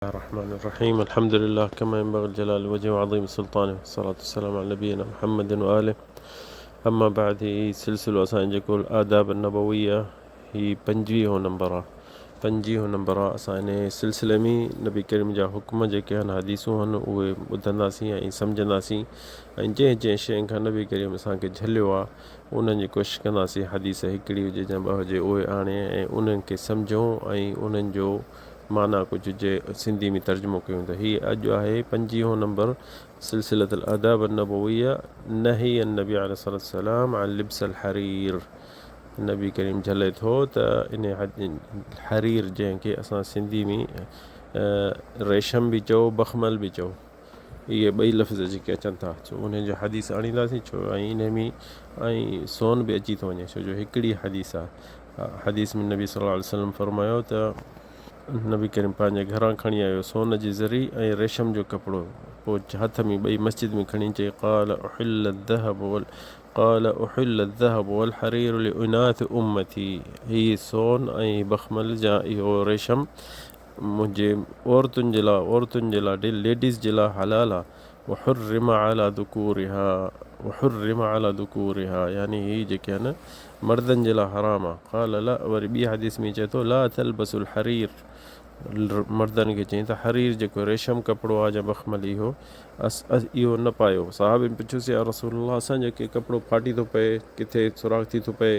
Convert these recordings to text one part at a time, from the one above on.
الرحمن الرحيم الحمد لله كما ينبغي لجلال وجهه وعظيم سلطانه والصلاة والسلام على نبينا محمد وآله اما بعد هي سلسلو اسان جيڪو آداب النبويه هي پنجويهون نمبر آ پنجويهون نمبر آ اسان ان سلسلي ۾ نبي ڪريم جا حڪم جيڪي آهن حديثون آهن اهي ٻڌنداسين ۽ سمجهنداسين ۽ جنهن جنهن شين کان نبي ڪريم اسان کي جهليو آ انهن جي ڪوشش ڪنداسين حديث هڪڙي هجي يا ٻه هجي اهي آڻي ۽ انهن کي سمجهون ۽ انهن جو معنيٰ ڪجهه جي سنڌي ۾ ترجمو ڪيون ته هي اڄ آهي پنجيهون نمبر سلسلة الآداب النبوية نهي النبي عليه الصلاة والسلام عن لبس الحرير نبي ڪريم جهلي ٿو ته ان حرير جنهن کي اسان سنڌي ۾ ريشم به چئو بخمل به چئو اهي ٻئي لفظ جيڪي اچن ٿا سو انهن جو حديث آڻينداسين ڇو ۽ انهي ۾ ۽ سون به اچي ٿو وڃي ڇو جو هڪڙي حديث آهي حديث ۾ نبي صلي الله عليه وسلم فرمايو ته نبي ڪريم پنهنجي گهران کڻي آيو سون جي ذري ۽ ريشم جو ڪپڙو پوء هٿ ۾ ٻئي مسجد ۾ کڻي چئي قال احل الذهب وال قال احل الذهب والحرير لاناث امتي هي سون ۽ بخمل جا اهو ريشم منهنجي عورتن جي لاء عورتن جي لاء ليڊيز جي لاء حلال آ وحرم علي ذڪورها وحرم علي ذڪورها يعني هي جيڪي آهن مردن جي لاء حرام آ قال لا وري ٻي حديث ۾ چئي ٿو لا تلبسوا الحرير مردن کي چئين ته حرير جيڪو ريشم ڪپڙو آ يا مخمل اهو اهو نه پايو صحابين پڇيس يا رسول الله اسان جو ڪي ڪپڙو ڦاٽي ٿو پئي ڪٿي سوراخ ٿي ٿو پئي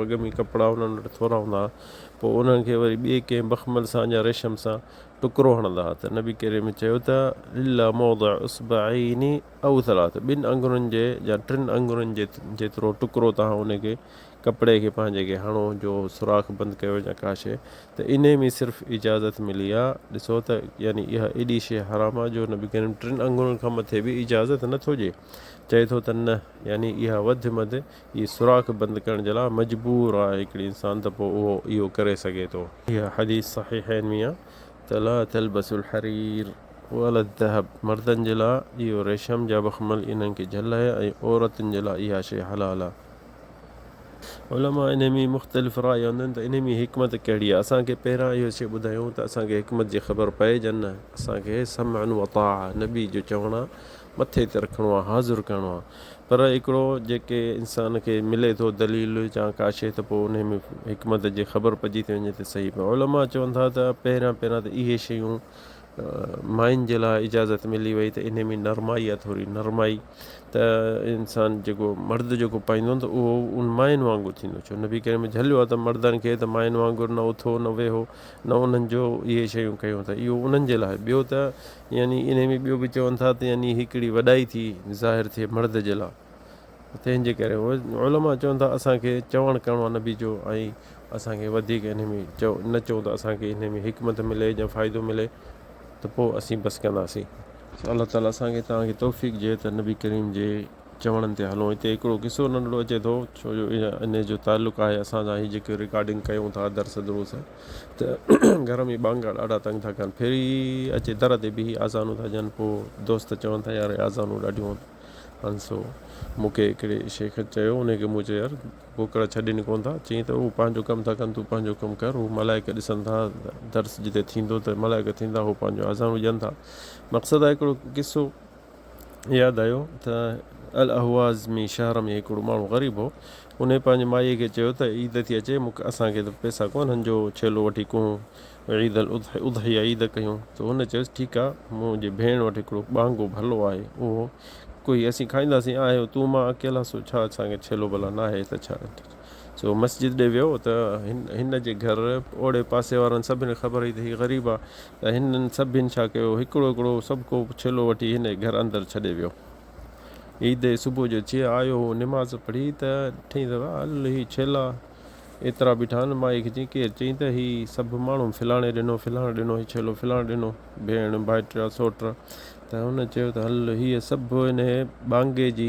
اڳ ۾ ڪپڙا انهن وٽ ٿورا هوندا ها پوء انهن کي وري ٻئي ڪنهن بخمل سان يا ريشم سان ٽڪرو هڻندا ها ته نبي ڪريم چيو ته الا موضع اصبعين او ثلاث ٻن آڱرين جي يا ٽن آڱرين جي جيترو ٽڪرو توهان ان کي ڪپڙي کي پنهنجي کي هڻو جو سوراخ بند ڪيو يا ڪا شيء ته انهي ۾ صرف اجازت ملي آ ڏسو ته يعني اها ايڏي شيء حرام آ جو نبي ڪريم ٽن آڱرين کان مٿي به اجازت نه ٿو ڏئي چئي ٿو ته نه يعني اها وڌ مڌ هي سوراخ بند ڪرڻ جي لاء مجبور آهي هڪڙي انسان ته پوء اهو اهو ڪري سگهي ٿو. اها حديث صحيحين ۾ آهي ته لا تلبسوا الحرير ولا الذهب مردن جي لاء اهو ريشم جا بخمل انهن کي جهل آهي ۽ عورتن جي لاء اها شيء حلال آهي. علماء انهي ۾ مختلف راء آهن ته انهي ۾ حڪمت ڪهڙي آهي اسان کي پهريان اهو شيء ٻڌايون ته اسان کي حڪمت جي خبر پئي يا نه اسان کي سمعا وطاعه نبي جو چوڻ آهي مٿي تي رکڻو آهي حاضر ڪرڻو آهي پر هڪڙو جيڪي انسان کي ملي ٿو دليل يا ڪا شيء ته پوء انهي ۾ حڪمت جي خبر پئجي ٿي وڃي ته صحيح پر علماء چون ٿا ته پهريان پهريان ته اهي شيون ماين جي لاء اجازت ملي وئي ته انهي ۾ نرمائي آهي ٿوري نرمائي ته انسان جيڪو مرد جيڪو پائيندو ته اهو ان ماين وانگر ٿيندو ڇو نبي ڪريم جهليو آهي ته مردن کي ته ماين وانگر نه اٿو نه ويهو نه انهن جو اهي شيون ڪيون ته اهو انهن جي لاء ٻيو ته يعني انهي ۾ ٻيو به چون ٿا ته يعني هڪڙي وڏائي ٿي ظاهر ٿئي مرد جي لاء تنهن جي ڪري علماء چون ٿا اسان کي چوڻ ڪرڻو آهي نبي جو ۽ اسان کي وڌيڪ انهي ۾ چئو نه چئون ته اسان کي انهي ۾ حڪمت ملي يا فائدو ملي ته پوء اسين بس ڪنداسين. الله تعالي اسان کي توهان کي توفيق ڏئي ته نبي ڪريم جي چوڻن تي هلون. هتي هڪڙو قصو ننڍڙو اچي ٿو ڇو جو انهي جو تعلق آهي اسان سان هي جيڪي رڪارڊنگ ڪيون ٿا درس دروس ته گهر ۾ ٻانگا ڏاڍا تنگ ٿا ڪن ڦري اچي در تي بيهي آذانون ٿا ڏين پوء دوست چون ٿا يار آذانون ڏاڍيون آهن سو مون کي هڪڙي شيخ چيو انهي کي مون چيو يار ڪوڪڙا ڇڏين ڪونه ٿا چيائين ته هو پنهنجو ڪم ٿا ڪن تون پنهنجو ڪم ڪر هو ملائڪ ڏسن ٿا درس جتي ٿيندو ته ملائڪ ٿيندا هو پنهنجو آذانون ڏين ٿا مقصد آهي هڪڙو قصو ياد آيو ته الاهواز ۾ شهر ۾ هڪڙو ماڻهو غريب هو. انهيء پنهنجي مائيء کي چيو ته عيد ٿي اچي، مون کي اسان کي ته پئسا ڪونهن جو ڇيلو وٺي ڪوهون عيد الاضحي اضحيه عيد ڪيون. ته هن چيس ٺيڪ آ، منهنجي ڀيڻ وٽ هڪڙو ٻانگو ڀلو آهي، اهو ڪوهي اسين کائينداسين. آهيو تون مان اڪيلا سو ڇا اسان کي ڇيلو ڀلا ناهي ته ڇا. سو مسجد ڏي ويو ته هن جي گهر اوڙي پاسي وارن سڀني کي خبر هئي ته هي غريب آ ته هنن سڀن ڇا ڪيو هڪڙو هڪڙو سڀ ڪو ڇيلو وٺي هن جي گهر اندر ڇڏي ويو. عيد جي صبح جو چي آيو هو نماز پڙهي ته ڏٺئين ته هل هي ڇيلا ايترا بيٺا آهن مائي کي چيائين ڪير چيائين ته هي سڀ ماڻهو فلاڻي ڏنو فلاڻي ڏنو هي ڇيلو فلاڻي ڏنو ڀيڻ ڀائٽيا سوٽ ته هن چيو ته هل هيء سڀ انهي ٻانگي جي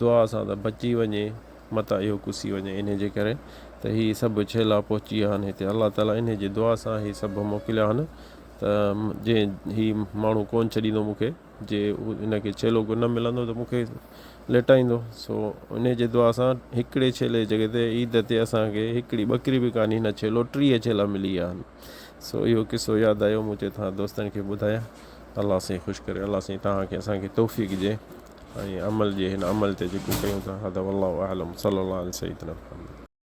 دعا سان ته بچي وڃي متان اهو ڪسي وڃي انهي جي ڪري ته هي سڀ ڇيلا پهچي ويا آهن هتي الله تعالي انهي جي دعا سان هي سڀ موڪليا آهن ته جي هي ماڻهو ڪونه ڇڏيندو مون کي جي ان کي ڇيلو ڪو نه ملندو ته مون کي ليٽائيندو سو انهي جي دعا سان هڪڙي ڇيلي جي جڳهه تي عيد تي اسان کي هڪڙي ٻڪري به ڪانهي نه ڇيلو 30 ڇيلا ملي ويا آهن. سو اهو قصو ياد آيو مون چيو توهان دوستن کي ٻڌايان الله سائين خوش ڪري الله سائين توهان کي اسان کي توفيق ڏي ۽ عمل جي هن عمل تي جيڪو ڪيون ٿا هذا والله اعلم صلي الله علي سيدنا محمد.